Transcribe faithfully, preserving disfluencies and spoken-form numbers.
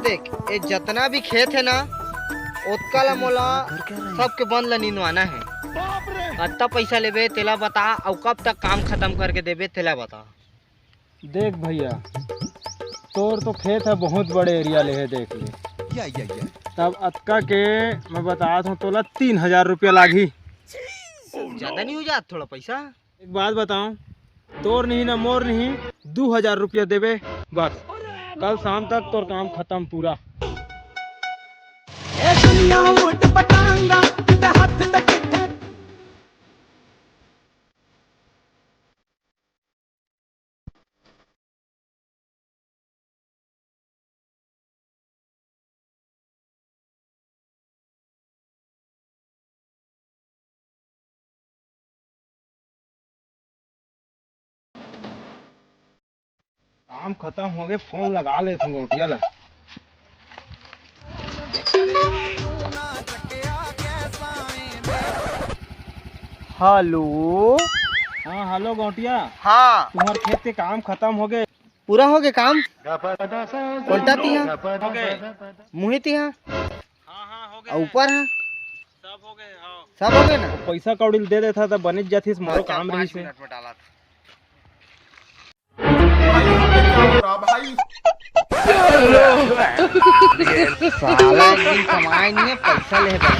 देख, ये जतना भी खेत हे ना, ओतका ला मोला सबके बन ला निंदवाना हे। अत्ता पैसा लेबे तेला बता, अउ कब तक काम खतम करके देबे तेला बता। देख भइया, तोर तो खेत हे, बहुत बड़े एरिया ले हे, देख ले। या, या, या। तब अतका के मैं बतात हूँ तोला, तीन हजार रुपया लागही। ज्यादा नहीं हो जात थोड़ा पैसा? एक बात बताऊं, तोर नहीं ना मोर नहीं, दू हजार रुपया देबे बस। कल शाम तक तोर काम खत्म पूरा। काम खत्म हो गए, फोन लगा ले तू गोटिया ला। हेलो। हाँ, हेलो गोटिया। हाँ। तुम्हार खेत के काम खत्म हो गए। पूरा हो गए काम? कोंटा तिहा? हो गए। मुही तिहा? हाँ, हाँ, हो गए। अउ ऊपर हा? सब हो गए, हाँ। सब हो गए ना? पैसा कौड़ी दे देता तो बनिच जातिस, मोरो काम रहिस हे। साला एक दिन कमाए नहीं है, पैसा ले बता।